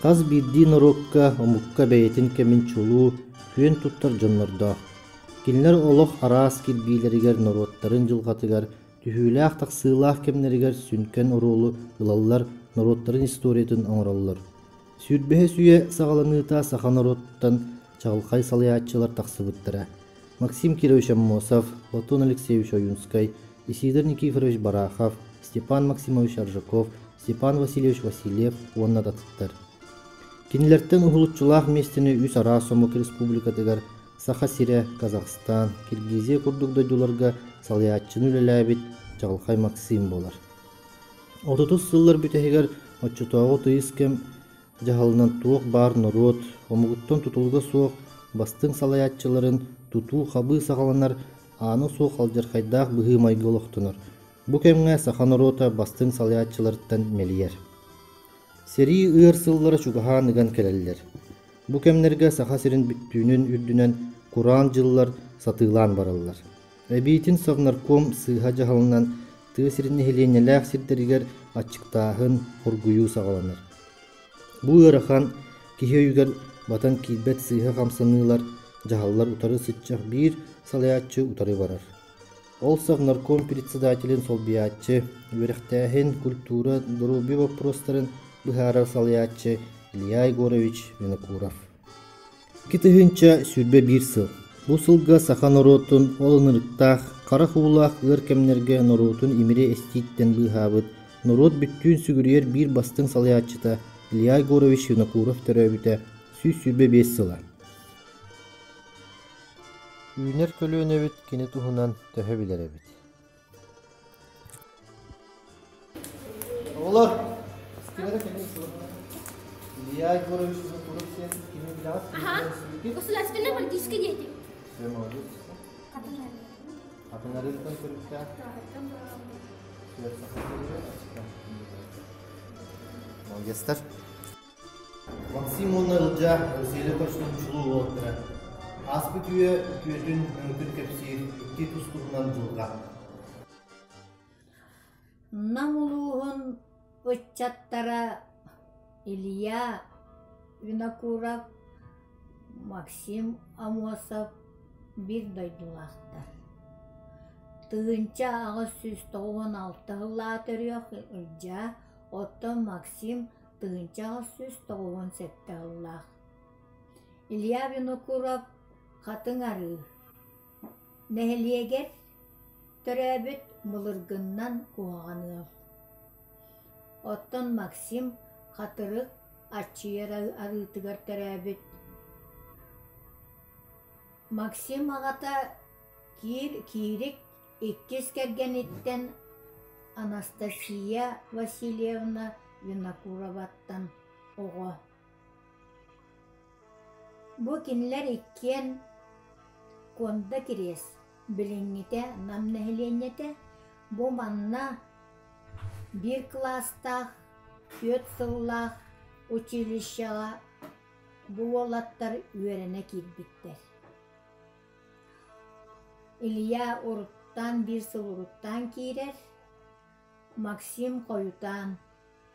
Хас биирдии норуокка, омукка бэйэтин кэмин чулуу, күөн туттар дьоннордоох. Кинилэр олох араас кирбиилэригэр норуоттарын дьылҕатыгар, түһүүлээх-тахсыылаах кэмнэригэр сүҥкэн оруолу ылаллар, норуоттарын историятын оҥороллор. Сүүрбэһис үйэ саҕаланыыта саха норуоттан чаҕылхай салайааччылар тахсыбыттара. Максим Кирович Аммосов, Платон Алексеевич Ойунскай, Исидор Никифорович Барахов, Степан Максимович Аржаков, Степан Васильевич Васильев уонна да атыттар. Кинилэртэн уһулуччулаах миэстэни үс араас омук республикатыгар Саха сирэ, Казахстан, Киргизия курдук дойдуларга салайааччыны үлэлээбит чаҕылхай Максим буолар. Отутус сыллар бүтэһигэр оччотооҕу тыйыс кэм дьаһалынан туох баар норуот, омугуттан тутулуга суох бастыҥ салайааччыларын тутуу-хабыы саҕаланар, аана суох алдьархайдаах быһыы-майгы олохтонор. Бу кэмҥэ саха норуота бастыҥ салайааччыларыттан мэлийэр. Сэрии ыар сыллара чугаһаан ыган кэлэллэр. Бу кэмнэргэ Саха сирин бүттүүнүн үрдүнэн кураан дьыллар сатыылаан бараллар. Эбиитин Совнарком сыыһа дьаһалынан тыа сирин нэһилиэнньэлээх сирдэригэр аччыктааһын, хоргуйуу саҕаланар. Бу ыарахан, киһи өйүгэр батан киирбэт сыыһа хамсаныылар, дьаһаллар утары сыччах биир салайааччы утары барар. Ол Совнарком председателин солбуйааччы, үөрэхтээһин, культура, доруобуйа боппуруостарын быһаарар салайааччы Илья Егорович Винокуров. 2021 сыл. Бу сылга саха норуотун ол ынырыктаах, харах уулаах ыар кэмнэргэ норуотун имири эстииттэн быыһаабыт, норуот бүттүүн сүгүрүйэр биир бастыҥ салайааччыта Илья Егорович Винокуров төрөөбүтэ 125 сыла. Үүнэр көлүөнэбит кини туһунан төһө билэр эбит? Оҕолор, истибэтэ кэлин Илья Егорович Винокуров сиэн кими билэҕит? Ага. Государственные политические деятели. Все, молодец. Хатыҥарыыттан төрүттээх. Молодецтар. Максим уонна Ылдьаа Василий көрсөн чулуу уолаттара. Ааспыт үйэ үтүөтүн, өҥөтүн кэпсиир икки тус-туһунан дьылҕа. Нам улууһун ыччаттара Илья Винокуров, Максим Аммосов биир дойдулаахтар. 1896 сыллаах төрүөх Ылдьаа, оттон Максим 1897 сыллаах. Илья Винокуров Хатыҥ Арыы нэһилиэгэр төрөөбүт былыргыннан куһаҕан ыал. Оттон Максим Хатырык Аччыйар арыытыгар төрөөбүт. Максим аҕата Киир Киирик иккис кэргэниттэн Анастасия Васильевна Винокуроваттан оҕо. Бу кинилэр иккиэн Куонда Кириэс, билиҥҥитэ Нам нэһилиэнньэтэ, бу манна биир кылаастаах, түөрт сыллаах училищеҕа бу уолаттар үөрэнэ киирбиттэр. Илья уруттаан биир сыл уруттаан киирэр, Максим хойутаан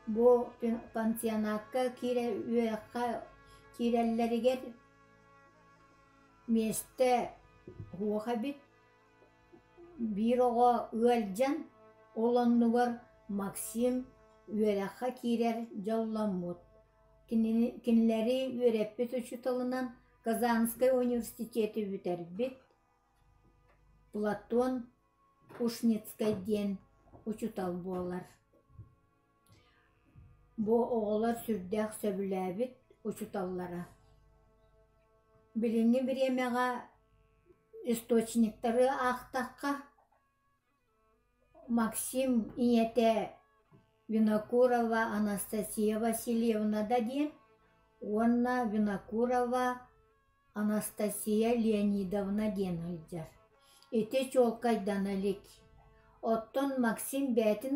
бу пансионакка киирэ үөрэххэ киирэллэригэр миэстэ суох эбит. Биир оҕо ыалдьан, ол оннугар Максим үөрэххэ киирэр дьолломмут. Кинилэри үөрэппит учууталынан Казанскай университеты бүтэрбит Платон Ушницкай диэн учуутал буолар. Бу оҕолор сүрдээх сөбүлээбит учууталлара. Билиҥҥи бириэмэҕэ источниктары аахтахха, Максим ийэтэ Винокурова Анастасия Васильевна да диэн уонна Винокурова Анастасия Леонидовна диэн сылдьар. Ити чуолкайдана илик. Оттон Максим бэйэтин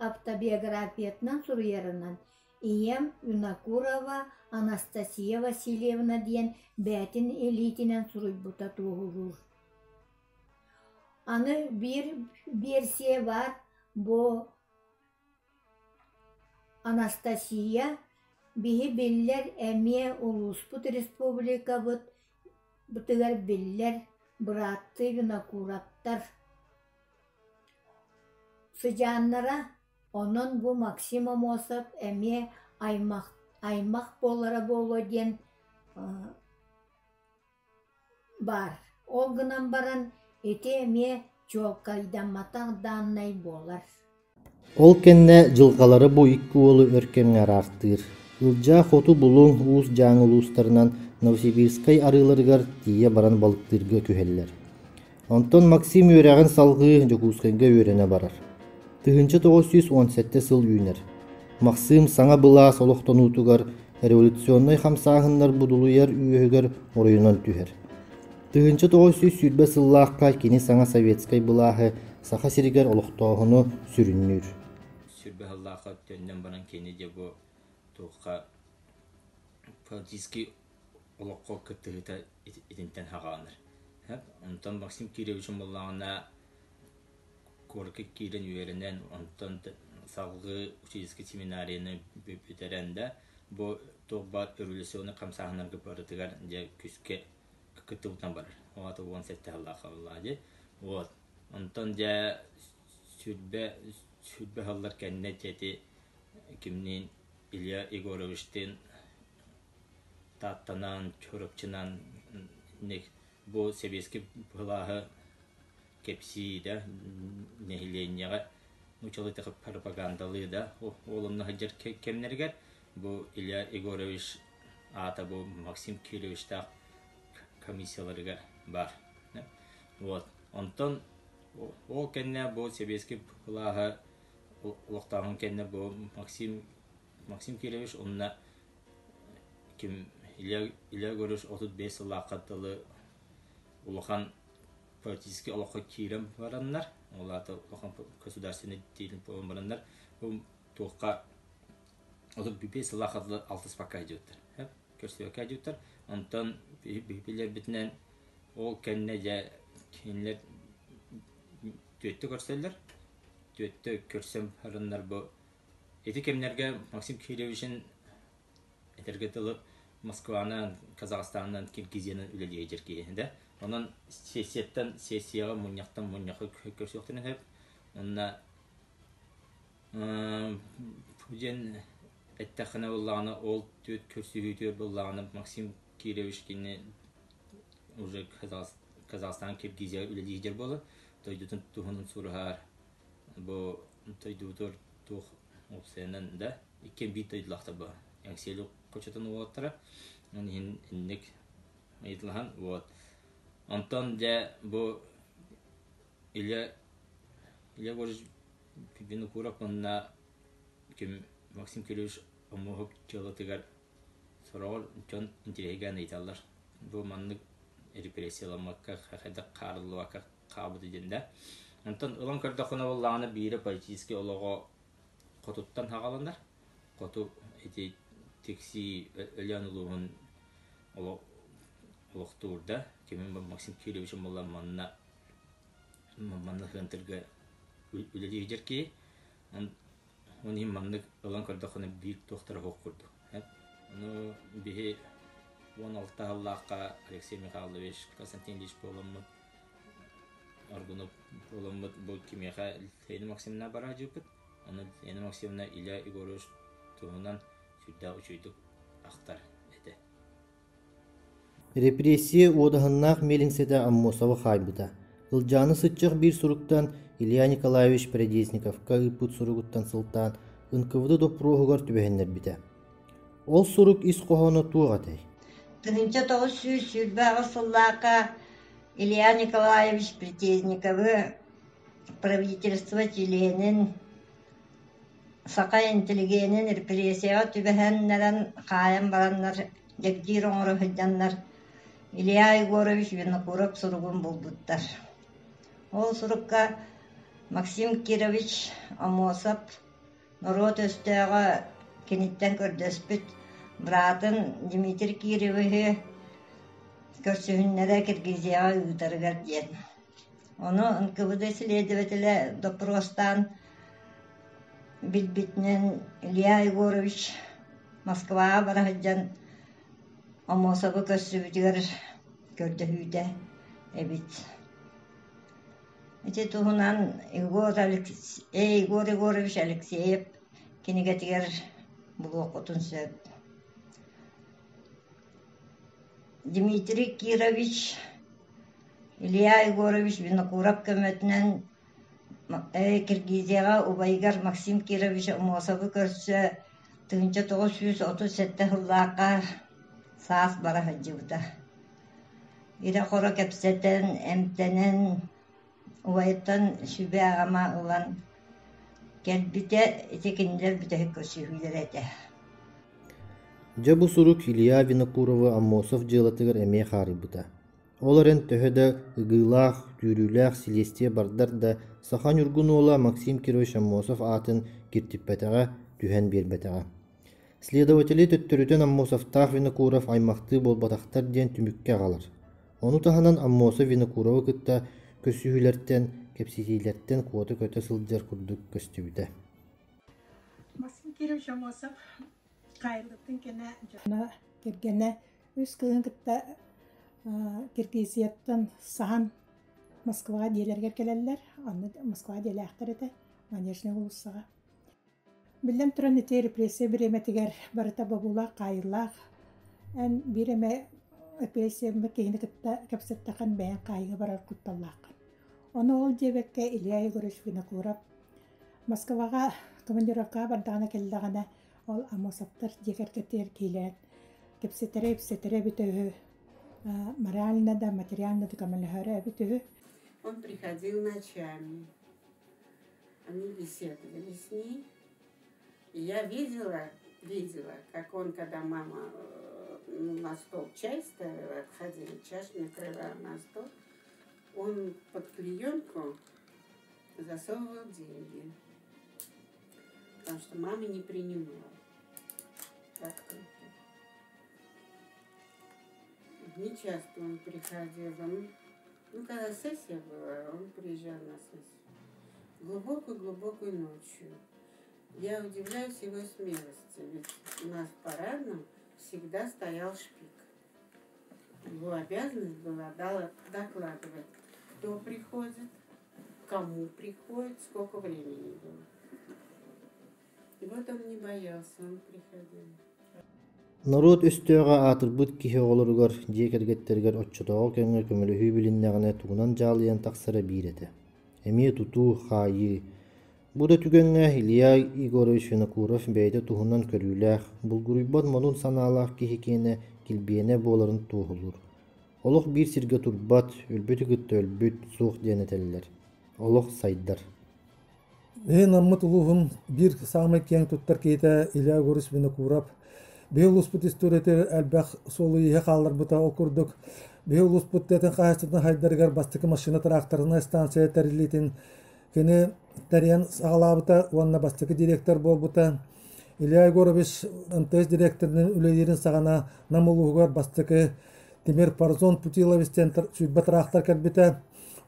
автобиографиятынан суруйарынан, ийэм Винокурова Анастасия Васильевна диэн бэйэтин илиитинэн суруйбута туоһулуур. Аны биир биэрсийэ баар, бу Анастасия Биһи биллэр эмиэ улууспут республикабыт бытыгар биллэр бырааттыы Винокуровтар сыдьааннара, онон бу Максим Аммосов эмиэ аймах аймах буолара буолуо диэн баар. Ол гынан баран ити эмиэ чуолкайдамматах дааннай буолар. Ол кэннэ дьылҕалара бу икки уолу өр кэмҥэ араартыыр. Ылдьаа хоту Булуҥ, Уус Дьааҥы улуустарынан Новосибирскай арыыларыгар тиийэ баран балыктыырга күһэллэр. Онтон Максим үөрэҕин салҕыы Дьокуускайга үөрэнэ барар. 1917 сыл үүнэр. Махсыым саҥа былаас олохтонуутугар революционнай хамсааһыннар будулуйар үөһүгэр оройунан түһэр. 1920 сыллаахха кини саҥа советскай былааһы Саха сиригэр олохтооһуну сүрүннүүр. Сүүрбэ сыллаахха төннөн баран кини дьэ бу туохха политический олоххо кыттыһыыта итинтэн хаҕаанар. Онтон Максим Кирович буоллаҕына куоракка киирэн үөрэнэн, онтон салгыы учительскай семинарияны бүтэрэн да, бу туох баар революционнай хамсааһыннарга барытыгар дьэ күүскэ кыттыбытынан барар. Ол аата 17 сыллаах буоллаҕа дии. Вот. Онтон дьэ сүүрбэ сыллар кэннэ дьэ ити кимниин Илья Егоровичтыын Тааттанан, Чурапчынан бу сэбиэскэй былааһы кэпсии да, нэһилиэнньэҕэ нууччалыы пропагандалыы да ол онно сылдьар кэмнэригэр бу Илья Егорович аата бу Максим Кировичтаах комиссияларыгар баар. Вот. Онтон ол кэннэ бу сэбиэскэй былааһы олохтооһун кэннэ бу Максим Максим Кирович онно ким Илья Илья Егорович 35 сыллаахха дылы улахан политическай олоххо киирэн бараннар, ол аата улахан государственный деятель буолан бараннар, бу туохха 35 сыллаахха дылы алтыспакка сылдьыбыттар. Көрсүбэккэ сылдьыбыттар. Онтон билэрбитинэн ол кэннэ дьэ кинилэр түөттэ көрсөллөр. Түөттэ көрсөн бараннар бу Ити кэмнэргэ Максим Кировичин этэргэ дылы Москванан, Казахстанынан, Киргизиянан үлэлии сылдьар киһи да. Онон сессияттан сессияҕа, мунньахтан мунньахха көрсүөхтэрин сөп. Онно диэн эттэххинэ буоллаҕына, ол түөрт көрсүһүүтүгэр буоллаҕына Максим Кирович кини уже Казахстан, Киргизияҕа үлэлии сылдьар буолан, дойдутун туһунан сураһар Бу дойдубутугар туох уопсайынан да иккиэн биир дойдулаахтар бу Эҥсиэли хочотун уолаттара. Ол иһин инник ыйытылаһан вот. Онтон дьэ бу Илья Илья Егорович Винокуров уонна ким Максим Кириллович Омуоһуп дьыалатыгар сороҕор дьон интириэһиргээн ыйыталлар. Бу маннык репрессияламмакка хайдах хаарыллыбакка хаалбыта диэн да. Онтон ылан көрдөххүнэ буоллаҕына биирэ политическай олоҕо хотуттан хаҕаланар. Хоту ити Тиксии Өлөөн улууһун олохтуурда. Кимин Максим Кириллович буолла манна манна сыантырга үлэлии сылдьар киһи. Ол иһин маннык ылан көрдөххүнэ биир туохтара суох курдук. Ону биһи 16 сыллаахха Алексей Михайлович, Константин Ильич буоламмыт, Аргунов буоламмыт бу кимиэхэ Лена Максимовна бараадьыппыт. Ону Лена Максимовна Илья Егорович туһунан сүрдээх үчүгэйдик ахтар этэ. Репрессия уодаһыннаах миэлиҥсэтэ Аммосовы хаайбыта. Ылдьааны сыччах биир суруктан Илья Николаевич Прядезниковка ыыппыт суругуттан сылтаан НКВД доппуруоһугар түбэһиннэрбитэ. Ол сурук ис хоһооно туох этэй? 1928 сыллаахха Илья Николаевич Притезниковы правительство чилиэнин Саха интеллигенин репрессияҕа түбэһэннэрэн хаайан бараннар, дьэгдьиир оҥоро сылдьаннар Илья Егорович Винокуров суругун булбуттар. Ол сурукка Максим Кирович Аммосов норуот өстөөҕө киниттэн көрдөспүт быраатын Дмитрий Кировиһы көрсүһүннэрэ Киргизияҕа ыытарыгар диэн. Ону НКВД следователэ доппуруостаан билбитинэн Илья Егорович Москваҕа бара сылдьан Аммосовы көрсүбүтүгэр көрдөһүүтэ эбит. Ити туһунан Егор, Егор Егорович Алексеев кинигэтигэр булуоххутун сөп. Дмитрий Кирович Илья Егорович Винокуров көмөтүнэн Киргизияҕа убайыгар Максим Кирович Аммосовы көрсө 1937 сыллаахха саас бара сылдьыбыта. Ирэ-хоро кэпсэтэн, эмтэнэн, убайыттан сүбэ-ама ылан кэлбитэ, ити кинилэр бүтэһик көрсүһүүлэрэ этэ. Дьэ бу сурук Илья Винокуровы Аммосов дьыалатыгар эмиэ хаарыйбыта. Ол эрэн төһө да ыгыылаах, түүрүүлээх силиэстийэ бардар да, саха ньургун уола Максим Кирович Аммосов аатын киртиппэтэҕэ, түһэн биэрбэтэҕэ. Следователи төттөрүтүн Аммосовтаах Винокуров аймахтыы буолбатахтар диэн түмүккэ аҕалар. Ону таһынан Аммосов Винокуровы кытта көрсүһүүлэртэн, кэпсэтиилэртэн куота көтө сылдьар курдук көстүбүтэ. Максим Кирович Аммосов хаайыллыбытын кэннэ дьоно кэргэнэ үс кыыһын кытта Киргизияттан саһан Москваҕа дьиэлэригэр кэлэллэр. Онно Москва дьиэлээхтэр этэ, Манежная уулуссаҕа. Биллэн туран, ити репрессия бириэмэтигэр барыта бобуулаах, хаайыылаах. Эн биир эмэ репрессияны киһини кытта кэпсэттэххин бэйэҥ хаайыыга барар кутталлааххын. Ону ол диэбэккэ Илья Егорович Винокуров Москваҕа командировкаҕа бардаҕына кэллэҕинэ, ол Аммосовтар дьиэ кэргэттигэр киилээн кэпсэтэрэ-ипсэтэрэ эбитэ үһү, морально да, материально да көмөлөһөрө эбит үһү. Он приходил ночами. Они беседовали с ней. И я видела, видела, как он, когда мама на стол чай ставила, отходили, чаш накрывала на стол, он под клеенку засовывал деньги, потому что мама не принимала. Так-то. Не часто он приходил. Он, ну, когда сессия была, он приезжал на сессию. Глубокую-глубокую ночью. Я удивляюсь его смелости, ведь у нас в парадном всегда стоял шпик. Его обязанность была докладывать, кто приходит, кому приходит, сколько времени было. И вот он не боялся, он приходил. Норуот өстөөҕө аатырбыт киһи оҕолоругар, дьиэ кэргэттэригэр оччотооҕу кэмҥэ көмөлөһүү билиннэҕинэ тугунан дьаалыйан тахсара биир этэ. Эмиэ тутуу, хаайыы. Бу да түгэҥҥэ Илья Егорович Винокуров бэйэтэ туһунан көрүүлээх, булгуруйбат модун санаалаах киһи киэнэ килбиэнэ буоларын туоһулуур. Олох биир сиргэ турбат, өлбүтү кытта өлбүт, суох диэн этэллэр. Олох сайдар. Эһин Аммыт улууһун биир саамай киэҥ туттар киһитэ Илья Егорович Винокуров биһи улууспут историятыгар элбэх суолу-ииһи хаалларбыта. Ол курдук, биһи улууспут тыатын хаһаайыстыбатын хайдарыгар бастакы машина-тракторнай станция тэриллиитин кини тэрийэн саҕалаабыта уонна бастакы директор буолбута. Илья Егорович МТС директорынан үлэлиирин саҕана Нам улууһугар бастакы Тимир Парзон Путилович диэн сүүрбэ трактор кэлбитэ.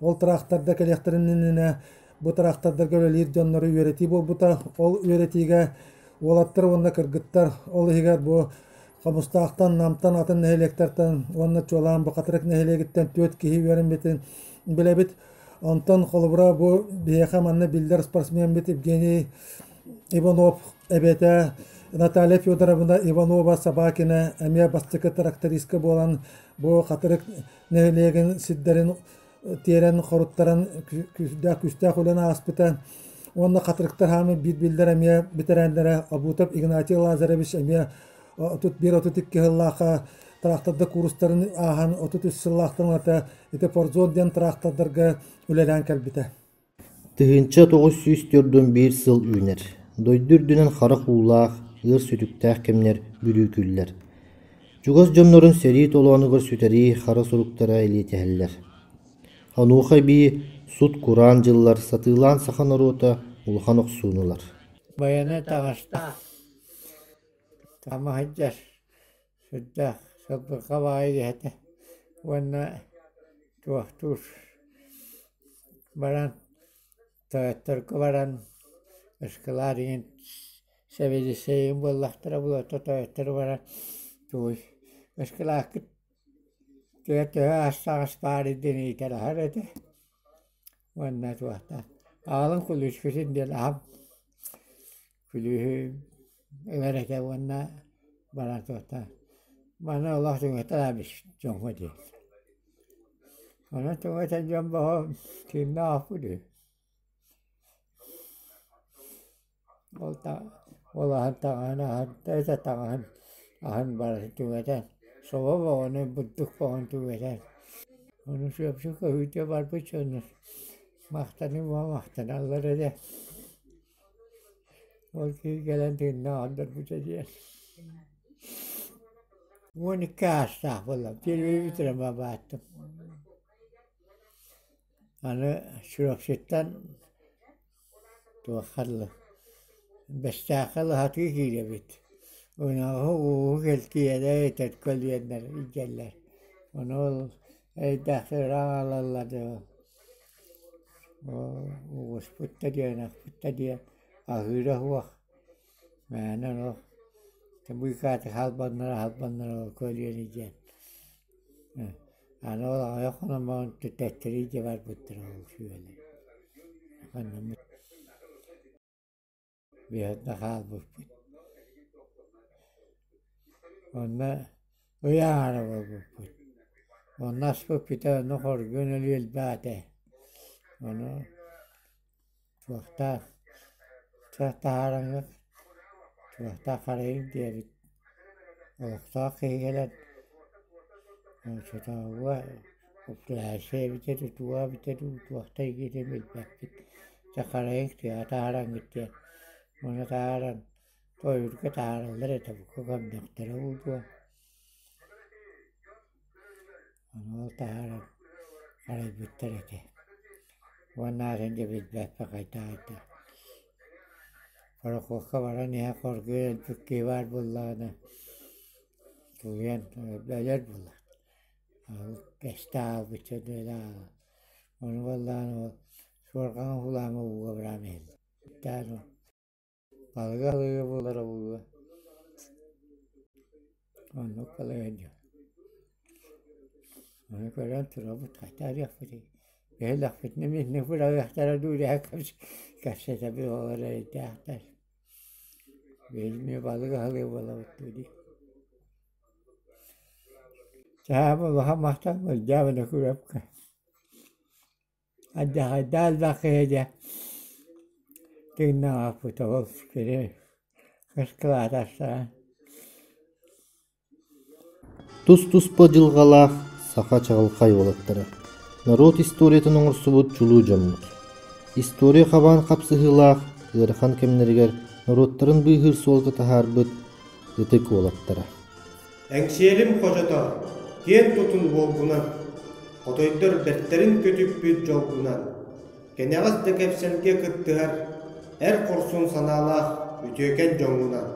Ол тракторда кэлиэхтэрин иннинэ бу трактордарга үлэлиир дьоннору үөрэтии буолбута. Ол үөрэтиигэ уолаттар уонна кыргыттар, ол иһигэр бу Хомустаахтан, Намтан, атын нэһилиэктэртэн уонна чуолаан бу Хатырык нэһилиэгиттэн түөрт киһи үөрэммитин билэбит. Онтон холобура бу биһиэхэ манна биллэр спортсменбит Евгений Иванов эбэтэ Наталья Федоровна Иванова Собакина эмиэ бастакы трактористка буолан бу Хатырык нэһилиэгин сирдэрин тиэрэн хоруттаран күүстээх күүстээх үлэни ааспыта. Уонна хатырыктар хаамы биир биллэр эмиэ бэтэрээннэрэ Обутов Игнатий Лазаревич эмиэ 31-32 сыллаахха тракторда куурустарын ааһан 33 сыллаахтан ата ити Форзон диэн трактордарга үлэлээн кэлбитэ. 1941 сыл үүнэр. Дойду үрдүнэн харах уулаах, ыар сүтүктээх кэмнэр бүрүүкүүллэр. Чугас дьоннорун сэрии толоонугар сүтэрии хара суруктара илиитэһэллэр. Онуоха эбии сут-кураан дьыллар сатыылаан саха норуота улахан охсууну ылар. Байанай таҥастаах, тамаһыйдар сүрдээх сылбырҕа баҕайы киһи этэ уонна туохтуур баран тойотторго баран ыскылаар иһин Сэбиэдиссэйим буоллахтара буолуо тойоттору баран тугуй ыскылааккыт төһө төһө астаах баар диэн ыйыталаһар этэ уонна туохтаах аҕалан күлүүскүтүн диэн аһам күлүүһү ылар этэ уонна баран туохтаах маны олох түҥэтэ дьоҥҥо диэн онон түҥэтэн дьон бөҕө кимнээх үһү Ол ол аһын таҥаһын аһын этэ таҥаһын аһын барытын түҥэтэн, собо бөҕөнү, бурдук бөҕөнү түҥэтэн. Ону сөпсө көһүүтэ барбыт дьоннор махтаныы махтаналлар эрэ. Ол киһи кэлэн тыыннаах ордорбута диэн. 12 аастаах буоллам, телевизоры бааттым. Аны Чурапчыттан Туохха дылы Бэстээххэ лаһатыы киирэбит. Ынаҕы ууһу кэлтийэрэ көлүөннэр илдьэллэр. Ону ол эйдээхтэр ыраах аҕалаллар дуу угуспут да диэн, ынахпыт да диэн аһыыра суох. Мээнэ олох быыкааты халбаннара халбаннара ол көлүөнэ диэн. Аны ол аҕыйах хонон баран тэттэрии дьэ барбыттара ол сүөлэр. Ханнаммыт биһиэнэ хаалбыппыт. Онно ый аҥаара буолбуппут. Онно аспыт бүтэ онно хоргуйан өлүү элбэх этэ. Ону туохтаах таһаараҥҥыт туохтаах харайыҥ диэбит олохтоох киһи кэлэн оччотооҕуга управляющай эбитэ дуу туга эбитэ дуу туохта игиитин билбэппит дьэ харайыҥ тыаҕа таһаараҥҥыт диэн ону таһааран ойуурга таһаараллар этэ бука көрдөхтөрө буолуо ону ол таһааран харайбыттар этэ уонна атын дьэ билбэппин хайдах Борокуокка баран иһэн хоргуйан өлбүт киһи баар буоллаҕына тулуйан өлөр буоллар кэстэ хаалбычча ону буоллаҕына ол суорҕаҥа уһулаама ууга быраҕан иһэллэр балыга балыга буолара буолуо оннук балыга дьон ону көрөн турабыт хайдах диэхпитий бэйэлэхпитинэ мииннэ быраҕыахтара дуу диэн кэпсэтэбит олор эрэйдээхтэр биһиги балык аһылыга буолабыт дуу дии Чаһаам улахан махтал былдьаабына күрэпкэ Алдьархайдаах элбэх киһи дьэ тыыннаах ол кини кыскылаатахтара Тус-туспа дьылҕалаах саха чаҕылхай уолаттара, норуот историятын оҥорсубут чулуу дьоммут. История хабаан хапсыһыылаах ыарахан кэмнэригэр норуоттарын быыһыыр суолга таһаарбыт ытык уолаттара. Эҥсиэлим хочото, киэн тутун уолгунан, хотойдор бэртэрин көтүппүт дьолгунан, кэнэҕэс да кэпсэлгэ кыттыһар эр хорсун санаалаах үтүөкэн дьоҥҥунан.